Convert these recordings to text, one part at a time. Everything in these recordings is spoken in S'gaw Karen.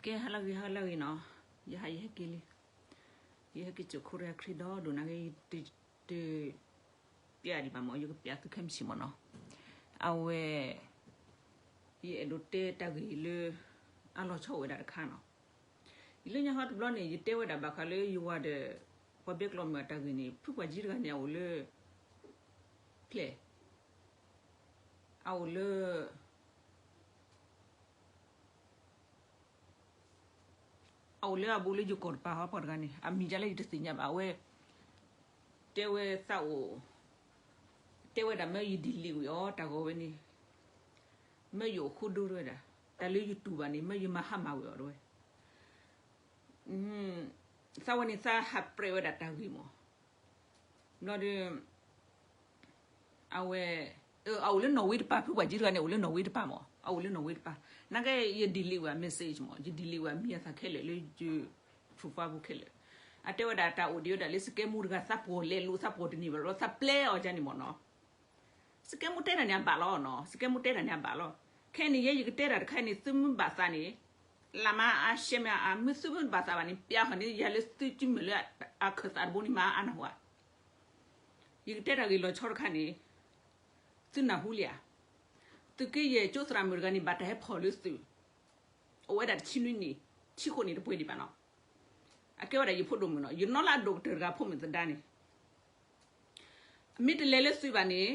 ကဲ ဟါလၢအဂ့ၤ ဟါလၢအဂ့ၤနီၤ, ယဟဲ ယဟဲက့ၤလံ, ယဟဲက့ၤကၠိခိၣ်တဂၤခရံာ်ဒီးဒိၣ်နၢ်ဂ့ၤ ယတပျဲဒံးဘၣ်မၢ်, ယကပျဲသုခဲမုၢ်ဆ့ၣ်မၢ်နီၤ, အဝဲ ယအဲၣ်ဒိးတဲတၢ်ဂ့ၢ်လၢ အလီၤဆီအိၣ်ဝဲဒၣ်တခါနီၤ, ယလၢညါဟီတဘျီန့ၣ် ယတဲဝဲဒၣ်ဘၣ်ဃးလၢယဝၤဒီး ပှၤဘဲကျီမုၢ်အတၢ်ဂ့ၢ်န့ၣ် ဖုပှၤကၠံတဂၤန့ၣ် အအိၣ်လၢ ဖျဲၣ် အအိၣ်လၢ အအိၣ်လၢအဘူးလၢယိၤကီၢ်တပၤဟီ ပှၤတဂၤန့ၣ် အမံၤဒ်လဲၣ်ယတသ့ၣ်ညါဘၣ်, အဝဲ တဲဝဲသးအိၣ်, တဲဝဲဒၣ်မၢယ delete ဝံၤအီၤ တၢ်ဂီၤဝဲန့ၣ်, မၢယအိၣ်ဃိဒိတဲဝဲဒၣ်, တၢ်လၢယတူၢ်ဘၣ်န့ၣ် မၢယမၤဟါမၢ်ဝံၤအီၤတဲဝဲ, သးဝဲန့ၣ် သးဟးပြဲးဝဲဒၣ်တၢ်ဂ့ၢ်မၢ်, ဘျီဒီး အဝဲ အအိၣ်လၢနီၣ်ဝ့တပၤ, ဖုပှၤကၠံတဂၤန့ၣ် အိၣ်လၢနီၣ်ဝ့တပၤမၢ်, အအိၣ်လၢနီၣ်ဝ့တပၤ, နာ်က့ ယ delete ဝဲ message မၢ်, ယ delete ဝဲမံၤအသးခဲလၢာ်လၢယ profile ပူၤခဲလၢာ်, အတဲဝဲဒၣ်တၢ်အိၣ်ဒံးဝဲဒၣ်လၢ စကဲမူတဂၤ သးပှီၢ်လဲၤလိာ် သးပှီၢ်တန့ၢ်ဘၣ်လီၤ သးပျဲအီၤဒ်န့ၣ်မၢ်နီၤ, စကဲမူတဲတၢ်န့ၣ်အဘၣ်လီၤနီၤ, စကဲမူတဲတၢ်န့ၣ်အဘၣ်လီၤ, ခဲအံၤန့ၣ် ယဲယကတဲတၢ်တခါအံၤန့ၣ် သုမ့ၢ်ဘၣ်သးန့ၣ် လၢမၤအါရှဲမ့ၢ်အါ မ့ၢ်သုမ့ၢ်ဘၣ်သးဘၣ်န့ၣ် ပျဲဟီၣ်န့ၣ် ယၤလၢသုကမၢၢ်လၢအခၢၣ်သးတဘိန့ၣ် မၤအါနၢ်ဟူဧါ, ယကတဲတၢ်ဂ့ၢ်လီၤဆီတခါန့ၣ် သုနၢ်ဟူလံဧါ, သုးက့ယဲၢ်ကၠိသရၣ်မုၣ်တဂၤန့ၣ် ဘၣ်တၢ်ဟဲဖီၣ်လၢသုး, အိၣ်ဝဲဒၣ်တဆံနွံနံၣ်, ဆံဃိးနံၣ်တပှဲၤဒံးဘၣ်နီၤ, အကဲဝဲဒၣ်ယဖိဒိၣ်မုၣ်နီၤ, ယနီၢ်လၢအဒိၣ်ကတၢၢ်တဂၤဖိမုၣ်သဒါန့ၣ် မ့ၢ်တလဲၤလၢသုးဘၣ်န့ၣ်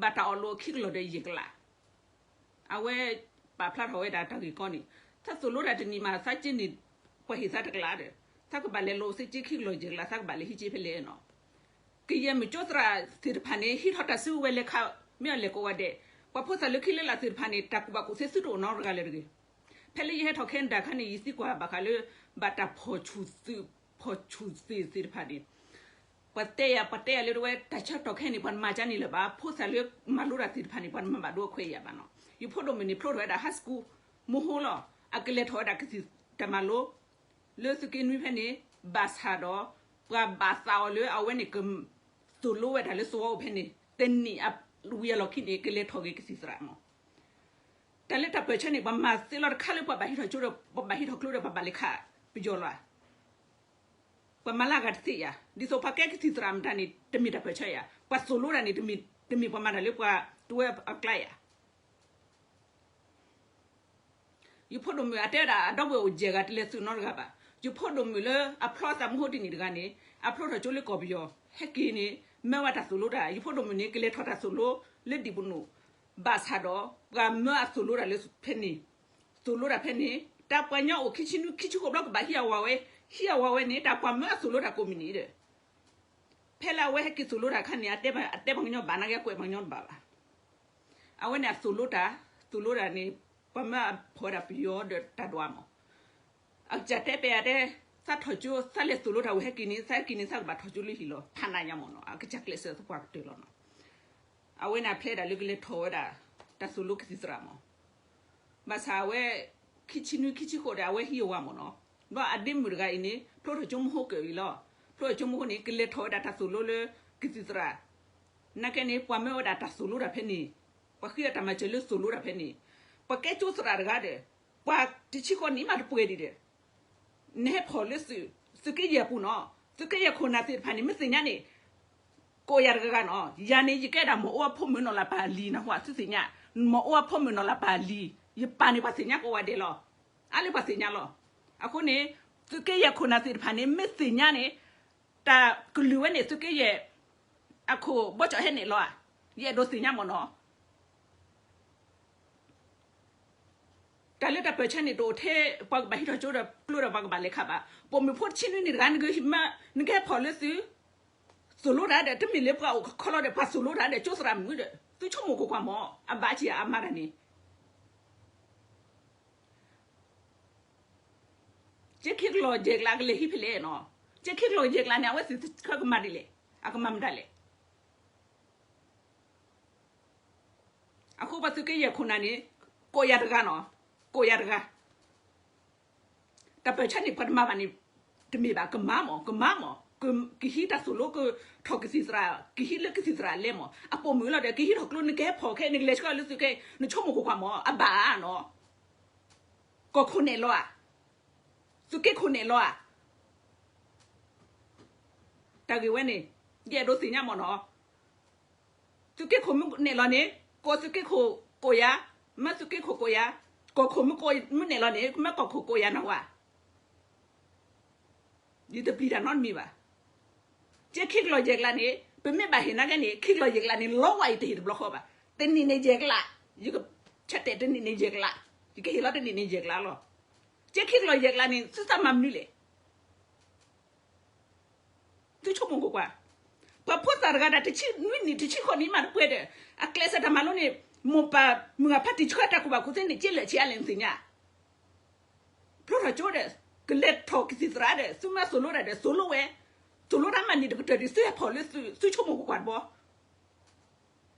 ဘၣ်တၢ်အီၣ်လိးအခံကလီၢ်ဒီးယဲၢ်ကလး, အဝဲပာ်ဖျါထီၣ်ဝဲဒၣ်တၢ်ဂ့ၢ်ကီန့ၣ်, သးသိၣ်လိတၢ်တနံၣ်မး သးက့န့ၣ် ပှၤဟ့ၣ်သးတကလးဒီး သးကဘၣ်လဲၤလိးသုးက့ခံကလီၢ်ယဲၢ်ကလး သးကဘၣ်လဲၤဟံးက့ဖဲလဲၣ်နီၤ, ကယဲၢ်မုၢ်ကၠိသရၣ်သ့ၣ်တဖၣ်န့ၣ် ဟံးထီၣ်တၢ်စုကဝဲၤလဲၤခး မ့ၢ်အလဲၤကိးဂၤဒဲး, ပှၤဖိသၣ်လၢခံလၢလာ်သ့ၣ်တဖၣ်န့ၣ် တၢ်ကူၣ်ဘၣ်ကူၣ်သ့သုတအိၣ်နီတဂၤလၢၤတဂ့ၤ ဖဲလၢယဟဲထီၣ် Canada ခါန့ၣ် ယသံကွၢ်ဘၣ်ဃးလၢ ဘၣ်တၢ်ဖီၣ်ဆူၣ်သုး ဖီၣ်ဆူၣ်သ့ၣ်သ့ၣ်တဖၣ်န့ၣ်, ပှၤတဲယၤ ပှၤတဲယၤလၢတဝဲ တၢ်ဆၢကတီၢ်ခဲအံၤန့ၣ် ပှၤမၤကန့ၣ်လၢၤဘၣ်, ဖိသၣ်လၢမၤလိတၢ်သ့ၣ်တဖၣ်န့ၣ် ပှၤမၤဘၣ်ဒိအခွဲးယာ်ဘၣ်နီၤ, ယဖိဒိၣ်မုၣ်န့ၣ် ဖျိထီၣ်ဝဲဒၣ် high school မဟိလီၤ, အကလဲၤထီၣ်ဝဲဒၣ်ကသံၣ်တၢ်မၤလိ လၢသုးက့နွံဖဲန့ၣ်, ဘၣ်ဆၣ်ဒီး ပှၤဘၣ်သးအီၤလၢအဝဲန့ၣ်က သိၣ်လိဝဲဒၣ်လၢသဝီအိၣ်ဖဲန့ၣ် တနံၣ်ဝံၤအလီၢ်ခံန့ၣ် ကလဲၤထီၣ်က့ၤကသံၣ်သရၣ်မး, တၢ်လၢတၢ်ပၢၢ်ဆၢန့ၣ် ပှၤမၤသ့လီၤတခါလၢပှၤဘၣ်ဟံးထီၣ်ကၠိဒီး ပှၤဘၣ်ဟံးထီၣ်ကျိဒီး ပှၤဘၣ်လဲၤခးပယီၤလီၤဧါ, ပှၤမၤလၢအဂၤတသ့ဧါ, ဒ်သိးပှၤကဲကသံၣ်သရၣ်မတၤန့ၣ် တမ့ၢ်တၢ်ပၢၢ်ဆၢဧါ, ပှၤသိၣ်လိတၢ်န့ၣ် တမ့ၢ်ပှၤမၤတၢ်လၢပှၤတဝဲအကျါဧါ ယဖိဒိၣ်မုၣ်အတဲဝဲဒၣ် အဒီပုၢ်ဝဲၢ်အိၣ်ယဲၢ်ဂၤ တလဲၤသုးနီတဂၤဘၣ်. ယဖိဒိၣ်မုၣ်လၢအဖျီသးမုၢ်ဟိတနံၣ်တဂၤန့ၣ် အဖျိထီၣ်ကၠိလၢကီၢ်ပယီၤ ဟဲက့ၤန့ၣ် မၢဝဲတၢ်သိၣ်လိတၢ်, ယဖိဒိၣ်မုၣ်န့ၣ် ကလဲၤထီၣ်တၢ်သိၣ်လိလၢဒံၣ်ပနူၣ်, ဘၣ်ဆၣ်ဒီး ပှၤမၢအသိၣ်လိတၢ်လၢဖဲန့ၣ်, သိၣ်လိတၢ်ဖဲန့ၣ် တၢ်ပှၤကညီအိၣ်ခံဆံနွံ ခံဆံဃိးဘျီကဘၣ်ဟံးအဝၤဝဲ, ဟံးအဝၤဝဲန့ၣ် တၢ်ပှၤမၢအသိၣ်လိတၢ်ကိးမုၢ်နံၤဒီး ဖဲလၢအဝဲဟဲက့ၤသိၣ်လိတၢ်အခါန့ၣ် အတဲပှၤကညီဘၣ် နာ်က့အကွဲးပှၤကညီတဘၣ်ဘၣ်. အဝဲန့ၣ်အသိၣ်လိတၢ်, သိၣ်လိတၢ်န့ၣ် ပှၤမၢအဖီၣ်ဝဲဒၣ်ပယီၤဒီးတၢ်ဒွးမး. အကစၢ်တဲပျဲယၤတဲ, သးထီၣ်ကၠိ သးလဲၤသိၣ်လိတၢ်ဝံၤဟဲက့ၤန့ၣ် သးဟဲက့ၤန့ၣ် သးကဘၣ်ထီၣ်ကၠိလၢဟံၣ်လီၤ ဖးနးညါမးနီၤ. အကစၢ်ကျဲးစၢးသပှၢ်ကတၢၢ်လီၤနီၤ. အဝဲန့ၣ်အဖျဲဒၣ်လၢကလဲၤထီၣ်ဝဲဒၣ် တၢ်သိၣ်လိကသံၣ်သရၣ်မး. ဘၣ်ဆၣ်အဝဲ ခံဆံနွံ ခံဆံဃိးဒီး အဝဲဟံးအဝၤမးနီၤ. ဘျီအဒ့မုၣ်တဂၤအံၤန့ၣ် ဖျိထီၣ်ကၠိမဟိကၢၣ်အံၤလီၤ. ဖျိထီၣ်ကၠိမဟိန့ၣ် ကလဲၤထီၣ်ဝဲဒၣ်တၢ်သိၣ်လိလၢကသံၣ်သရၣ်. နာ်က့န့ၣ် ပှၤမၢဝဲဒၣ်တၢ်သိၣ်လိတၢ်ဖဲန့ၣ်, ပှၤဃ့အတၢ်မၤစၢၤလၢသိၣ်လိတၢ်ဖဲန့ၣ်, ပှၤကဲကၠိသရၣ်တဂၤဒီး ပှၤတဆံဃိးနံၣ်မးတပှဲၤဒံးဒီး နဟဲဖီၣ်လၢသုး, သုးက့ယဲၢ်ပူၤနီၤ, သုးက့ယဲၢ်ခိၣ်နၢ်သ့ၣ်တဖၣ်န့ၣ် မ့ၢ်သ့ၣ်ညါန့ၣ် ကိးယၤတဂၤဂၤနီၤ, ယၤန့ၣ် ယကဲဒၣ်မီၤအိၣ်အဖိမုၣ်နီၢ်လၢပၢ်လံၤနၢ်ဟူဧါ သုသ့ၣ်ညါ, မီၤအိၣ်အဖိမုၣ်နီၢ်လၢပၢ်လံၤ, ယပၢ်န့ၣ်ပှၤသ့ၣ်ညါကိးဂၤဒဲးလီၤ, အါလၢပှၤသ့ၣ်ညါလီၤ. အဃိန့ၣ် သုးက့ယဲၢ်ခိၣ်နၢ်သ့ၣ်တဖၣ်န့ၣ် မ့ၢ်သ့ၣ်ညါန့ၣ် တၢ်ကလုၢ်ဝဲန့ၣ် သုးက့ယဲၢ် အခိၣ်ဘီကၠီၣ်ဟဲန့ၣ်လီၤဧါ, ယအဲၣ်ဒိးသ့ၣ်ညါမ့ၢ်နီၤ. တၢ်လၢတၢ်ပၢၢ်ဆၢန့ၣ် တအိၣ်ထဲပှၤကဘၣ်ဟံးထီၣ်ကၠိဒီးကျိဒီးပှၤကဘၣ်လဲၤခးဘၣ်. ပိာ်မုၣ်ဖိတဆံနွံနံၣ်တဂၤ နကဟဲဖီၣ်လၢသုး, သိၣ်လိတၢ်ဒီး တမ့ၢ်လၢပှၤအိၣ်ခီလီၤဒီး ပှၤသိၣ်လိတၢ်ဒီး ကၠိသရၣ်မုၣ်ဒီး သုဆိကမိၣ်ကွၢ်ကွၢ်မး အဘၣ်ဆံးအမါတၢ်န့ၣ် ကၠ့ခံကလီၢ်ယဲၢ်ကျါကလဲၤဟံးဖဲလဲၣ်နီၤ. ကၠ့ခံကလီၢ်ယဲၢ်ကျါန့ၣ် အဝဲသ့ၣ်ကမၤဒ်လဲၣ်, အကမၤမတၤလဲၣ်. အဃိပှၤသုးက့ယဲၢ်ခိၣ်နၢ်န့ၣ် ကိးယၤတဂၤနီၤ, ကိးယၤတဂၤ. တၢ်ပၢၢ်ဆၢန့ၣ် ပှၤတမၤဘၣ်န့ၣ် တမ့ၢ်ဘၣ်, ကမၤမး, ကမၤမး, ကဟံးတၢ်သိၣ်လိ ကထီၣ်ကသံၣ်သရၣ်, ကဟံးလၢကသံၣ်သရၣ်အလဲမး, အပိာ်မုၣ်လီၤဒီး ကဟံးထီၣ်ကျိ နကဟဲဖီၣ်ခဲ နကလဲၤဆှၢလၢသုးက့, နဆိကမိၣ်ကွၢ်ကွၢ်မး, အဘၣ်နီၤ. ကီၢ်ခိၣ်နဲၣ်လီၤဧါ. သုးက့ခိၣ်နဲၣ်လီၤဧါ. တၢ်ဂ့ၢ်ဝဲန့ၣ် ယအဲၣ်ဒိးသ့ၣ်ညါမၢ်နီၤ. သုးက့ခိၣ်မ့ၢ်နဲၣ်လီၤန့ၣ် ကိးသုးက့ခိၣ်ကိးယၤ, မၢသုးက့ခိၣ်ကိးယၤ, ကီၢ်ခိၣ်မ့ၢ်ကိး မ့ၢ်နဲၣ်လီၤန့ၣ် မၢကီၢ်ခိၣ်ကိးယၤနၢ်ဟူဧါ. ယတပျံၤတၢ်နီတမံၤဘၣ်. ကဲခံကလီၢ်ယဲၢ်ကလးန့ၣ် ပမ့ၢ်ဘၣ်ဟ့ၣ်နာ်က့န့ၣ် ခံကလီၢ်ယဲၢ်ကလးန့ၣ် လီဝါအံၤတဟ့ၣ်တဘျီဃီဘၣ်. တနံၣ်န့ၣ်ယဲၢ်ကလး, ယကဆၢတဲာ်တနံၣ်န့ၣ်ယဲၢ်ကလး, ယကဟ့ၣ်လီၤတနံၣ်န့ၣ်ယဲၢ်ကလးလီၤ. ကဲခံကလီၢ်ယဲၢ်ကလးန့ၣ် သုသးမၤမနုၤလဲၣ်. သုဆိကမိၣ်ကွၢ်ကွၢ်, ပှၤဖိသၣ်တဂၤဒၣ်တဆံနွံနံၣ် တဆံဃိးနံၣ်မးတပှဲၤဒီး အကျဲးစၢးတၢ်မၤလိန့ၣ် မိၢ်ပၢ်မုၢ်ဂၤဖါတံၢ်ဆှၢတၢ်ကူၣ်ဘၣ်ကူၣ်သ့န့ၣ် က့လၢာ်ဆံးအါလဲၣ်နသ့ၣ်ညါ. ဖျိထီၣ်ကၠိဒီး ကလဲၤထီၣ်ကသံၣ်သရၣ်ဒီး သုမ့ၢ်သိၣ်လိတၢ်ဒီး သိၣ်လိဝဲ, သိၣ်လိတၢ်မၤနံၤတကတၢၢ်ဒီး သုဟဲဖီၣ်လၢသုဆိကမိၣ်ကွၢ်ကွၢ်တဘျီ.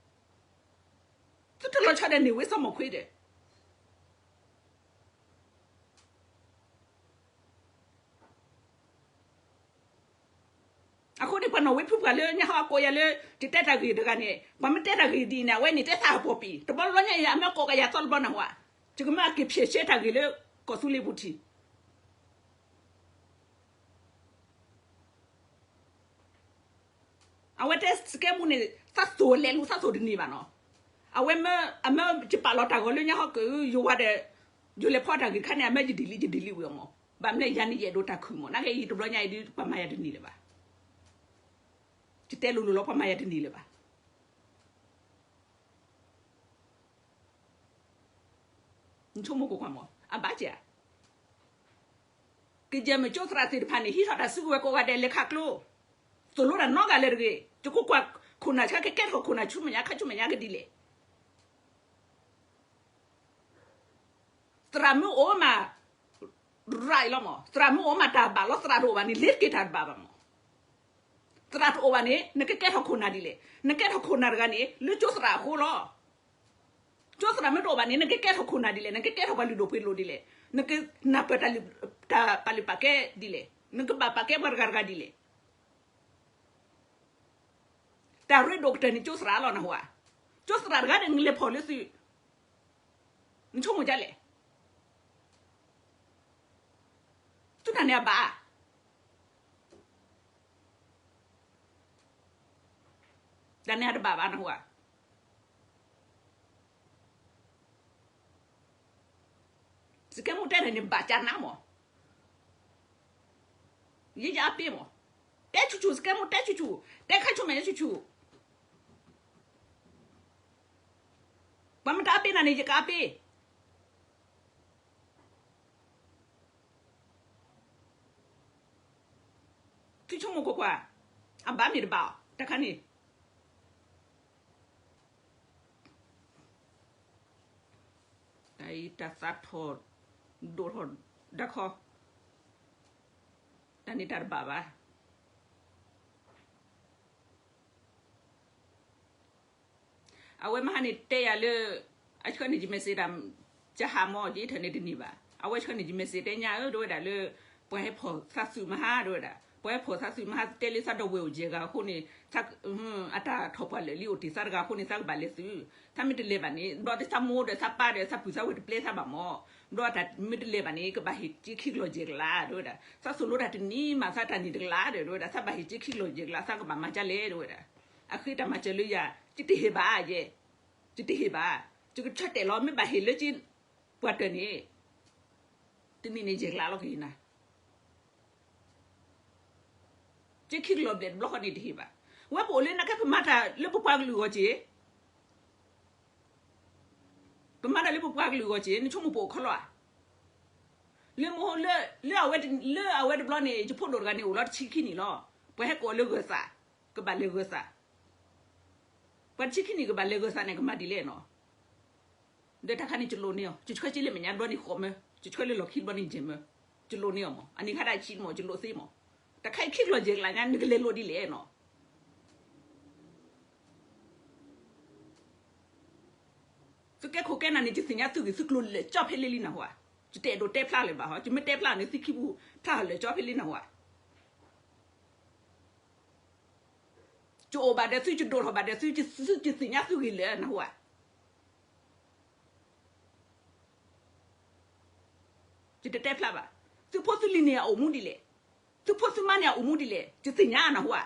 သုတလီၤဆီဒီးန့ၢ်ဝ့စီမီၢ်ခွ့ဒီး အဃိန့ၣ် ပှၤနီၣ်ဝ့ဖုပှၤလၢညါဟီအကိးယၤလၢ ယတဲတၢ်ဂ့ၢ်တဂၤန့ၣ် ပှၤမ့ၢ်တဲတၢ်ဂ့ၢ်ဒ်အံၤန့ၣ် အဝဲန့ၣ်တဲသးအပီၢ်ပံၤ တဘျီလၢညါအံၤ အမ့ၢ်ကိးကယၤသီတဘျီနၢ်ဟူဧါ. ယကမၢအက့ၤဖျဲးရှဲတၢ်ဂ့ၢ်လၢကီၢ်သူလ့ၤပူၤထံး အဝဲတဲစကဲမူန့ၣ် သးသိၣ်လဲၤလူၤသးသိၣ်တန့ၢ်ဘၣ်နီၤ. အဝဲမ့ၢ် အမ့ၢ်ယပာ်လီၤတၢ်ဂီၤလၢညါဟီက့ၤ ယဝၤဒီး ယလဲၤဖီတၢ်ဂ့ၢ်တခါန့ၣ် အမ့ၢ်ယဒ်လံ ယဒ်လံဝံၤအီၤမး. ဘၣ်မနုၤယၤန့ၣ် ယအဲၣ်ဒိးတၢ်ခုၣ်မး နာ်က့အံၤတဘျီညါအံၤဒ် ပှၤမၤယၤတန့ၢ်လၢၤဘၣ်. ယတဲလိၤလိၤလီၤ ပှၤမၤယၤတန့ၢ်လၢၤဘၣ်. နဆိကမိၣ်ကွၢ်ကွၢ်မး အဘၣ်ကဲဧါ. ကယဲၢ်မ့ၢ်ကၠိသရၣ်သ့ၣ်တဖၣ်န့ၣ် ဟံးထီၣ်တၢ်စုကဝဲၤကိးဂၤဒဲးလဲၤခးကျိ သိၣ်လိတၢ်နီတဂၤလၢၤတဂ့ၤ. ယကကွၢ်ခိၣ်နၢ်ဆၢကကဲထီၣ်ခိၣ်နၢ်ဆူမဲာ်ညါ ခါဆူမဲာ်ညါကဒ်လဲၣ်. သရၣ်မ့ၢ်အိၣ်မး ရၤအံၤလီၤမး သရၣ်မ့ၢ်အိၣ်မးတၢ်ဘၣ်လီၤ သရၣ်တအိၣ်ဘၣ်န့ၣ် လ့ၤတက့ၤတၢ်တဘၣ်ဘၣ်မး. သရၣ်တအိၣ်ဘၣ်န့ၣ် နကကဲထီၣ်ခိၣ်နၢ်ဒ်လဲၣ်. နကဲထီၣ်ခိၣ်နၢ်တဂၤန့ၣ် လၢကၠိသရၣ်အဃိလီၤ. ကၠိသရၣ်မ့ၢ်တအိၣ်ဘၣ်န့ၣ် နကကဲထီၣ်ခိၣ်နၢ်ဒ်လဲၣ်. နကကဲထီၣ်ပှၤလုၢ်ဒိၣ်ပှ့ၤဒိၣ်ဒ်လဲၣ်. နကနၢ်ပၢၢ်တၢ်လုၢ် တၢ်ပာ်လုၢ်ပာ်ကဲဒ်လဲၣ်. နကဘၣ်ပာ်ကဲပှၤတဂၤတဂၤဒ်လဲၣ်. တၢ်ရ့ဒိၣ်ကတၢၢ်န့ၣ် ကၠိသရၣ်လီၤနၢ်ဟူဧါ. ကၠိသရၣ်တဂၤဒီးနလဲၤဖီၣ်လၢသု နဆိကမိၣ်ဒ်လဲၣ်. သုတၢ်န့ၣ်အဘၣ် တၢ်န့ၣ်အတဘၣ်ဘၣ်နၢ်ဟူဧါ. စကဲမူတဲတၢ်န့ၣ်ဘၣ်ကၢ်နါမး. ယယအပ့ၤမး. တဲဆူၣ်ဆူၣ် စကဲမူတဲဆူၣ်ဆူၣ် တဲခါဆူၣ်မဲာ်ညါဆူၣ်ဆူၣ်. ပှၤမ့ၢ်တအပ့ၤနၤန့ၣ် ယကအပ့ၤ သုဆိကမိၣ်ကွၢ်ကွၢ်, အဘၣ်မ့ၢ်တဘၣ်အီၤ တခါန့ၣ် တၢ်အံၤတၢ်သးထီၣ်ဒိၣ်ထီၣ်ဒၣ်ခီ, တၢ်န့ၣ်တၢ်တဘၣ်ဘၣ်. အဝဲမဟါန့ၣ်တဲယၤလၢ အဆှၢန့ၢ်ယ message တၢ် ကဟးမၢ် ယအံးထၢၣ်န့ၣ်တန့ၢ်ဘၣ်. အဝဲဆှၢန့ၢ်ယ message တဲညါဧၢ ဒ်ဝဲဒၣ်လၢ ပှၤဟဲဖီၣ်သးသုးမဟါ ဒ်ဝဲဒၣ် ပှၤဟဲဖီၣ်သးသုးမဟါ တဲလၢသးဒီပုၢ်ဝဲၢ်အိၣ်ယဲၢ်ဂၤအဃိန့ၣ် အတၢ်ထီၣ်ပှၢ်လၢာ်လံအိၣ်တ့ၢ်သးတဂၤအဃိန့ၣ် သးကဘၣ်လဲၤသုး. သးမ့ၢ်တလဲၤဘၣ်န့ၣ် ဘျီသးမိၢ်ဒီးသးပၢ်ဒီးသးပုၢ်သးဝဲၢ်တပျဲသးဘၣ်မၢ်. ဘျီတၢ်မ့ၢ်တလဲၤဘၣ်န့ၣ် ကဘၣ်ဟ့ၣ်က့ခံကလီၢ်ယဲၢ်ကလး ဒ်ဝဲဒၣ်. သးသိၣ်လိတၢ်တနံၤမး သးတၢ်န့ၣ်တကလးဒီး ဒ်ဝဲဒၣ် သးဘၣ်ဟ့ၣ်က့ခံကလီၢ်ယဲၢ်ကလး သးကဘၣ်မၤဒ်လဲၣ် ဒ်ဝဲဒၣ်. အဃ့တၢ်မၤစၢၤလၢယၤ ယတဟ့ၣ်ဘၣ်ယဲၢ်, ယတဟ့ၣ်ဘၣ်. ယကဆၢတဲာ်လီၤ မ့ၢ်ဘၣ်ဟ့ၣ်လၢက့ ပှၤတၢၢ်န့ၣ် တနံၤန့ၣ်ယဲၢ်ကလးလီၤက့ၤနၤ က့ခံကလီၢ်ဘျဲၣ်တဘျီဃီန့ၣ်တဟ့ၣ်ဘၣ်. ဝဲပအိၣ်လၢနာ်က့ ပမၤတၢ်လၢပပှၤကလုာ်အဂီၢ်က့ၤ, ပမၤတၢ်လၢပပှၤကလုာ်အဂီၢ်က့ၤ နဆိကမိၣ်ပအိၣ်ခီလီၤဧါ. လၢမဟိ လၢ လၢအဝဲတဘျီန့ၣ် ယဖိဒိၣ်တဂၤန့ၣ် အိၣ်လီၤတဆံခံနံၣ်လီၤ. ပှၤဟဲကိးလၢဂၢၤသး, ကဘၣ်လဲၤဂၢၤသး. ပှၤတဆံခံနံၣ်ကဘၣ်လဲၤဂၢၤသးန့ၣ် ကမၤဒ်လဲၣ်နီၤ. ဒီးတၢ်ခါန့ၣ် ယလိၣ်န့ၢ်အီၤ, ယဆှၢက့လၢမဲာ်ညါတဘျီန့ၣ်ဃိးမၢ, ယဆှၢလၢလီၢ်ခံတဘျီန့ၣ်ယဲၢ်မၢ, ယလိၣ်န့ၢ်အီၤမၢ. အနံၤခါဒၣ်ဆံးမၢ ယလိၣ်သ့မၢ. တၢ်ခါအံၤခံကလီၢ်ယဲၢ်ကလးညါ နကလဲၤလိၣ်ဒ်လဲၣ်နီၤ. သုကဲခိၣ်ကဲနၢ်န့ၣ် ယသ့ၣ်ညါသုဂ့ၢ်သုကျိၤလၢာ်ကၠီဖဲလ့လံနၢ်ဟူဧါ. ယတအဲၣ်ဒိးတဲဖျါလၢၤဘၣ်ဟီ, ယမ့ၢ်တဲဖျါန့ၣ် သုခံပူၤဖျါလၢာ်ကၠီဖဲလ့နၢ်ဟူဧါ. ယအိၣ်ဘၣ်ဒီးသု ယဒိၣ်ထီၣ်ဘၣ်ဒီးသု, သုယသ့ၣ်ညါသုဂ့ၢ်လၢာ်နၢ်ဟူဧါ. ယတတဲဖျါဘၣ်. သုဖိသုလံၤန့ၣ်အအိၣ်မူဒ်လဲၣ်, သုဖိသုမါန့ၣ်အအိၣ်မူဒ်လဲၣ်, ယသ့ၣ်ညါနၢ်ဟူဧါ.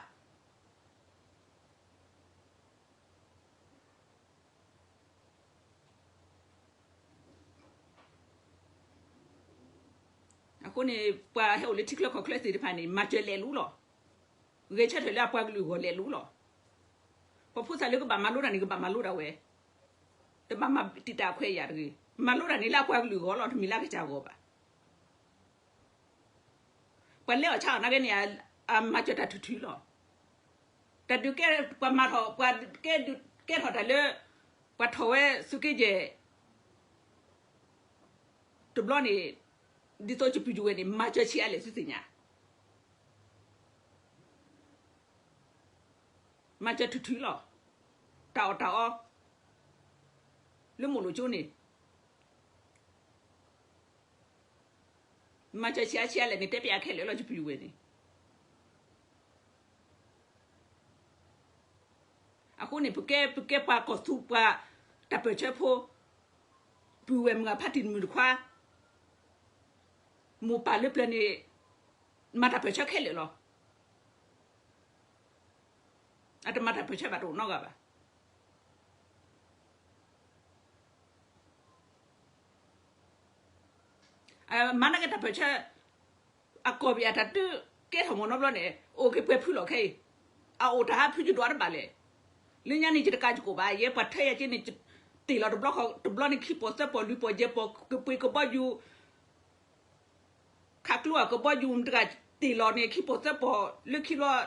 အဃိန့ၣ် ပှၤဟဲအိၣ်လၢထံချၢကီၢ်ချၢသ့ၣ်တဖၣ်န့ၣ် မၤစၢၤလဲၤလူလီၤ. ဂဲၤဆၢထၢၣ်လၢအပှၤကလုာ်အဂီၢ်လဲၤလူလီၤ. ပှၤဖိသၣ်လၢကဘၣ်မၤလိတၢ်န့ၣ် ကဘၣ်မၤလိဒၣ်ဝဲ, တဘၣ်မၤတံာ်တာ်ခွဲးယာ်တဂ့ၤ. မၤလိတၢ်န့ၣ်လၢအပှၤကလုာ်အဂီၢ်လီၤ, တမ့ၢ်လၢအကစၢ်အဂီၢ်ဘၣ်. ပှၤလဲၤအီၣ်ဆါအီၣ်နာ်က့န့ၣ် အမၤစၢၤတၢ်ထူၣ်ထူၣ်လီၤ. တၢ်ဒုးကဲ ပှၤမၤထီၣ် ပှၤကဲဒုးကဲထီၣ်တၢ်လၢ ပှၤထီၣ်ဝဲသုးက့ယဲၢ် တဘျီန့ၣ် ဒ်သိးယပုၢ်ယဝဲၢ်န့ၣ် မၤစၢၤဆံးအါလဲၣ်သုသ့ၣ်ညါ, မၤစၢၤထူၣ်ထူၣ်လီၤ. တၢ်အီၣ်တၢ်အီ လၢမိၢ်လိာ်ကၠိန့ၣ် မၤစၢၤဆံးအါဆံးအါလဲၣ်န့ၣ် တဲပျးခဲလၢာ်လီၤ ယပုၢ်ယဝဲၢ်န့ၣ်. အဃိန့ၣ် ပကဲ ပကဲပှၤကီၢ်သူ ပှၤတၢ်ပၢၢ်ဆၢဖိ ပုၢ်ဝဲၢ်မုၢ်အဖါတံၢ်တမုၢ်တခွါ မိၢ်ပၢ်လၢပျၢၤန့ၣ် မၤတၢ်ပၢၢ်ဆၢခဲလၢာ်လီၤ. အတမၤတၢ်ပၢၢ်ဆၢဘၣ်တအိၣ်နီတဂၤဘၣ်. မၤနာ်က့တၢ်ပၢၢ်ဆၢ အကီၢ်ပယီၤတၢ်ဒုးကဲထီၣ်မ့ၢ်နီတဘျီန့ၣ် အိၣ်က့ၤပှဲၤဖုလီၤခဲအံၤ, အအိၣ်တၢ်ဟးဖုယဒွးတဘၣ်လဲၣ်. လၢညါန့ၣ် ယတကးယကိးဘၣ် ယဲပှၤထၢယၤက့န့ၣ် တ့ၢ်လီၤတဘျီဃီ တဘျီန့ၣ် ခံပီၢ်သၢပီၢ်လွံၢ်ပီၢ်ယဲၢ်ပီၢ် ကပှ့ၤကဘီယူၤ ခးကျိအကဘီယူၤ မတဂၤတ့ၢ်လီၤန့ၣ် ခံပီၢ်သၢပီၢ်လၢခံဘျီ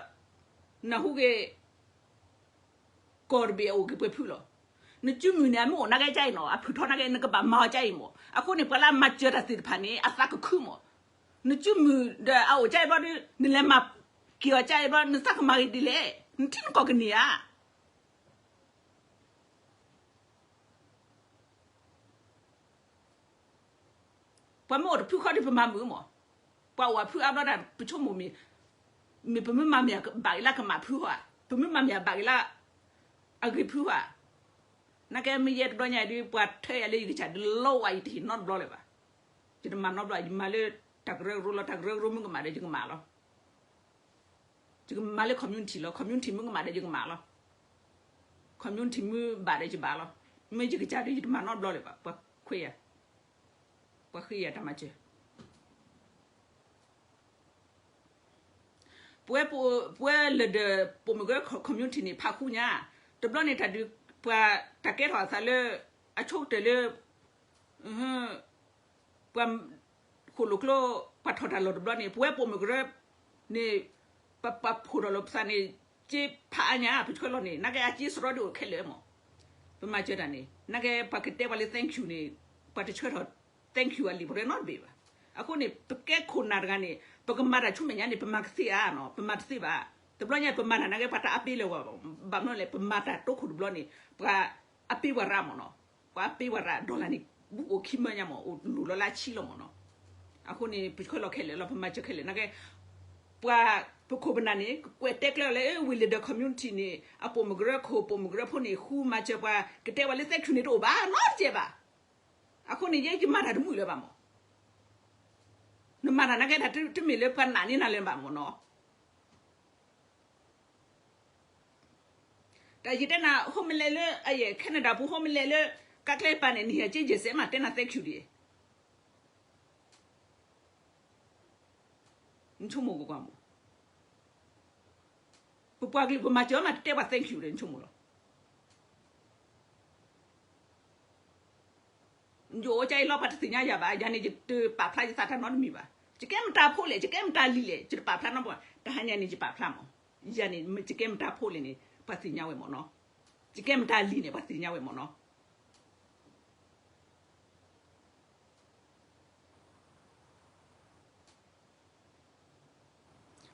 နၢ်ဟူက့ၤ ကီၢ်တဘ့ၣ်အအိၣ်က့ၤပှဲၤဖုလီၤ. နစုမုၢ်န့ၣ် အမ့ၢ်အိၣ်နာ်က့ကအံၤနီၤ အဖုၣ်ထီနာ်က့ နကဘၣ်မၤအီၤကအံၤမး. အဃိန့ၣ် ပှၤလၢအမၤစၢၤတၢ်သ့ၣ်တဖၣ်န့ၣ် အသးကခုမး. နစုမုၢ်ဒီးအအိၣ်ကအံၤဘျီဒီး နလဲၤမၤက့ၤအီၤကအံၤဘျီ နသးကမၤဂ့ၤဒ်လဲၣ် နထံနကီၢ်ကန့ၢ်ဧါ. ပှၤမ့ၢ်အိၣ်တဖုဃီဒီးပမၤမုာ်မး, ပှၤအိၣ်အဖုအါဘျီဒၣ် ပဆိကမိၣ်မ့ၢ်, မ့ၢ်ပမ့ၢ်မၤမ့ၢ်ဘၣ်ဂ့ၤလၢကမၣ်ဖုဧါ, ပမ့ၢ်မၤမ့ၢ်ဘၣ်ဂ့ၤလၢအဂ့ၤဖုဧါ. နာ်က့မ့ၢ်ယဲတဘျီညါအံၤဒီး ပှၤထၢယၤလၢယကစၢ်ဒုးလီဝဲ ယတဟ့ၣ်နီတဘျီလၢၤဘၣ်. ယတမၤနီတဘျီ, ယမၤလၢတၢ်ကရၢကရိလီၤ, တၢ်ကရၢကရိမ့ၢ်ကမၣ်ဒီးယကမၣ်လီၤ. ယကမၤလၢ community လီၤ, community မ့ၢ်ကမၣ်ဒီးယကမၣ်လီၤ, community မ့ၢ်ဘၣ်ဒီးယဘၣ်လီၤ. မ့ၢ်ယကစၢ်ဒီးယတမၤနီတဘျီလၢၤဘၣ်, ပှၤခွဲးယၤ, ပှၤဃ့ယၤတၢ်မၤစၢၤ. ပဝဲ, ပဝဲလၢဒီးပိာ်မုၣ်ကရၢ community န့ၣ် ဖးဃူညါ, တဘျီန့ၣ်တၢ်ဒုး, ပှၤတၢ်ကဲထီၣ်အသးလၢ အဆိကတၢၢ်လၢ ပှၤဃိၣ်လိာ်ကျိ, ပှၤထီၣ်တၢ်လီၢ်တဘျီန့ၣ် ပဝဲပိာ်မုၣ်ကရၢန့ၣ် ပပာ်ဖှိၣ်ထီၣ်လိာ်ပသးန့ၣ် စ့ဖးအါညါ ပဆှၢလီၤန့ၣ် နာ်က့အစ့စရီဒ်အိၣ်ခဲလၢာ်မး. ပမၤစၢၤတၢ်န့ၣ် နာ်က့ပှၤကတဲပှၤလၢ thank you န့ၣ် ပှၤတဆှၢထီၣ် thank you အလံာ်ပရၢနီတဘ့ၣ်ဘၣ်. အဃိန့ၣ် ပကဲခိၣ်နၢ်တဂၤန့ၣ် ပကမၤတၢ်ဆူမဲာ်ညါန့ၣ် ပမၤကသ့ဧါနီၤ, ပမၤတသ့ဘၣ်. တဘျီညါပမၤတၢ်နာ်က့ ပှၤတအါပ့ၤလၢၤဝဲ, ဘၣ်မနုၤလဲၣ် ပမၤတၢ်တိခိၣ်တဘျီန့ၣ် ပှၤအပ့ၤပှၤရၤမ့ၢ်နီၤ, ပှၤအပ့ၤပှၤရၤ dollar န့ၣ် ဘူးအိၣ်ခံမၢညါမး အိၣ်လူၤလီၤလၢဆံလီၤမ့ၢ်နီၤ. အဃိန့ၣ် ပဆှၢလီၤခဲလၢာ်လီၤ, ပမၤစၢၤခဲလၢာ်နာ်က့ ပှၤပခိၣ်ပနၢ်န့ၣ် ကကွဲးတဲကျၢၤလၢ ဝ့ၢ်လၢဒီး community န့ၣ် အပိာ်မုၣ်ကရၢခိၣ် ပိာ်မုၣ်ကရၢဖိန့ၣ် ဃုမၤစၢၤပှၤ ကတဲပှၤလၢ thank you န့ၣ်တအိၣ်ဘၣ်နီတစဲးဘၣ်. အဃိန့ၣ် ယဲယမၤတၢ်တမုာ်လၢၤဘၣ်မး, နမၤတၢ်နာ်က့တၢ်တမ့ၢ်လၢပှၤနာ်န့ၢ်နၤလၢၤဘၣ်မ့ၢ်နီၤ. တၢ်ယတဲနၤ ဟိမလဲၣ်လၢ အယဲၢ် Canada ပူၤ ဟိမလဲၣ်လၢ ကးကျဲပၤန့ၣ် နဟ့ၣ်အစ့ယဲၢ်စဲးမး တဲနၤ thank you ဒ်အံၤ နဆိကမိၣ်ကွၢ်မး, ပပှၤကလုာ်ပမၤစၢၤမး တတဲပှၤ thank you ဒီး နဆိကမိၣ်လီၤ. ယအိၣ်ကၢ်အံၤလီၤ ပှၤတသ့ၣ်ညါယၤဘၣ်, ယၤန့ၣ် ယတပာ်ဖျါယသးတၢ်နီတမံၤဘၣ်. ယကဲမတၤဖိလဲၣ်, ယကဲမတၤလံၤလဲၣ်, ယတပာ်ဖျါနီတဘျီ, တဟါညါန့ၣ် ယပာ်ဖျါမး, ယၤန့ၣ် ယကဲမတၤဖိလဲၣ်န့ၣ် ပှၤသ့ၣ်ညါဝဲမ့ၢ်နီၤ, ယကဲမတၤလံၤန့ၣ် ပှၤသ့ၣ်ညါဝဲမ့ၢ်နီၤ.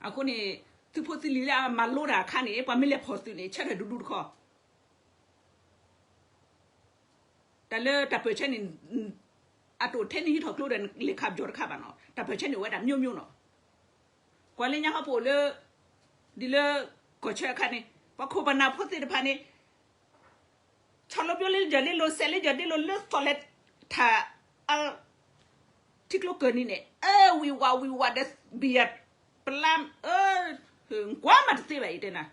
အဃိန့ၣ် သုးဖိသုးလံၤလၢအမၤလိတၢ်အခါန့ၣ် ပှၤမ့ၢ်လဲၤဖီၣ်သုးန့ၣ် ဆၢထၢၣ်ဒူဒူတခီ, တၢ်လၢတၢ်ပၢၢ်ဆၢန့ၣ် အတအိၣ်ထဲနဟံးထီၣ်ကျိဒီး လဲၤခးပယီၤတခါဘၣ်နီၤ, တၢ်ပၢၢ်ဆၢန့ၣ် အိၣ်ဝဲဒၣ်မျိုးမျိုးနီၤ. ကွၢ်လၢညါဟီၣ်ပအိၣ်လၢ ဒ်လၢ ကီၢ်ဆၢအခါန့ၣ် ပှၤခိၣ်ပနၢ်ဖိသ့ၣ်တဖၣ်န့ၣ် ဆီၣ်လီၤပျိလၢယီၤဒ့လိၤ စဲးလၢယီၤဒ့လိၤ လၢသီၣ်လဲၤထၣ် အ ထံကျိကၢၢ်နံၤန့ၣ် အၢ ဝံၤဝးဝံၤဝးဒီး ဘံယၤ ပလါ အၢ ကွၢ်မးတသ့ဘၣ် ယတဲနၤ,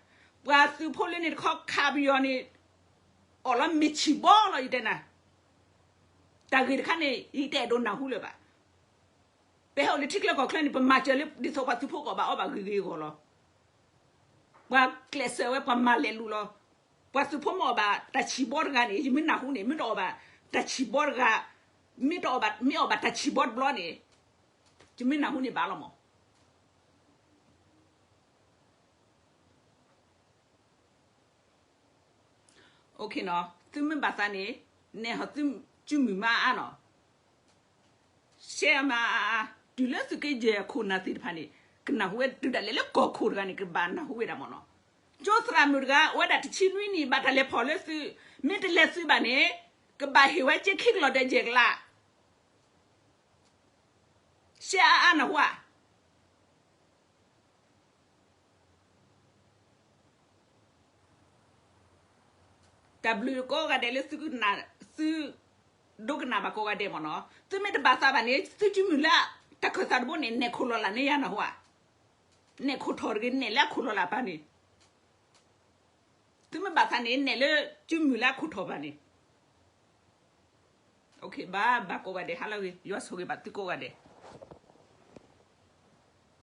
ပှၤသုးဖိလၢန့ၣ်တခီခးပယီၤန့ၣ် အီၣ်လီၤမ့ၢ်ဆံၣ်ဘီလီၤ ယတဲနၤ, တၢ်ဂ့ၢ်တခါန့ၣ် ယတအဲၣ်ဒိးနၢ်ဟူလၢၤဘၣ်. ပဟဲအိၣ်လၢထံချၢကီၢ်ချၢန့ၣ် ပမၤစၢၤလၢဒ်သိးပှၤသုးဖိကအီၣ်ဘၣ်အီဘၣ်ဂ့ၤဂ့ၤအဂီၢ်လီၤ. ပှၤကျဲးစၢးဝဲ ပှၤမၤလဲၤလူၤလီၤ. ပှၤသုးဖိမ့ၢ်အီၣ်ဘၣ်တၢ်ဆံၣ်ဘီတဂၤန့ၣ် ယမ့ၢ်နၢ်ဟူန့ၣ် မ့ၢ်တအီၣ်ဘၣ်တၢ်ဆံၣ်ဘီတဂၤ, မ့ၢ်တအီၣ်ဘၣ် မ့ၢ်အီၣ်ဘၣ်တၢ်ဆံၣ်ဘီတဘျီန့ၣ် ယမ့ၢ်နၢ်ဟူန့ၣ်ဘၣ်လီၤမး. သုမ့ၢ်ဘၣ်သးန့ၣ် နဲၣ်ဟီသုစုမုၢ်မါအါနီၤ, ရှဲမါအါအါ, တုၤလၢသုးက့ယဲၢ်ခိၣ်နၢ်သ့ၣ်တဖၣ်န့ၣ် ကနၢ်ဟူဝဲတုၤဒၣ်လဲာ်လၢကီၢ်ခိၣ်တဂၤန့ၣ် ကဘၣ်နၢ်ဟူဝဲဒၣ်မးနီၤ. ကၠိသရၣ်မုၣ်တဂၤ အိၣ်ဝဲဒၣ်တဆံနွံနံၣ် ဘၣ်တၢ်လဲၤဖီၣ်လၢသုး, မ့ၢ်တလဲၤသုးဘၣ်န့ၣ် ကဘၣ်ဟ့ၣ်ဝဲက့ခံကလီၤဒဲးယဲၢ်ကလး ရှဲအါအါနၢ်ဟူဧါ. တၢ်ဘျုးကိးဂၤဒဲးလၢသုကနၣ်, သုဒိကနၣ်ဘၣ်ကိးဂၤဒဲးမ့ၢ်နီၤ. သုမ့ၢ်တဘၣ်သးဘၣ်န့ၣ် သုစုမုၢ်လၢတၢ်ခၢၣ်သးတဘိန့ၣ် နဲၣ်ခိၣ်လီၤလၢ်န့ၢ်ယၤနၢ်ဟူဧါ. နဲၣ်ခိၣ်ထီၣ်တဂ့ၤ နဲၣ်လၢအခိၣ်လီၤလၢ်ပၢ်န့ၣ်, သုမ့ၢ်ဘၣ်သးန့ၣ် နဲၣ်လၢစုမုၢ်လၢအခိၣ်ထီၣ်ပၢ်န့ၣ် ဘၣ်ဘၣ်ကိးဂၤဒဲး ဟါလၢအဂ့ၤ ယွၤဆိၣ်ဂ့ၤဘၣ်သုကိးဂၤဒဲး.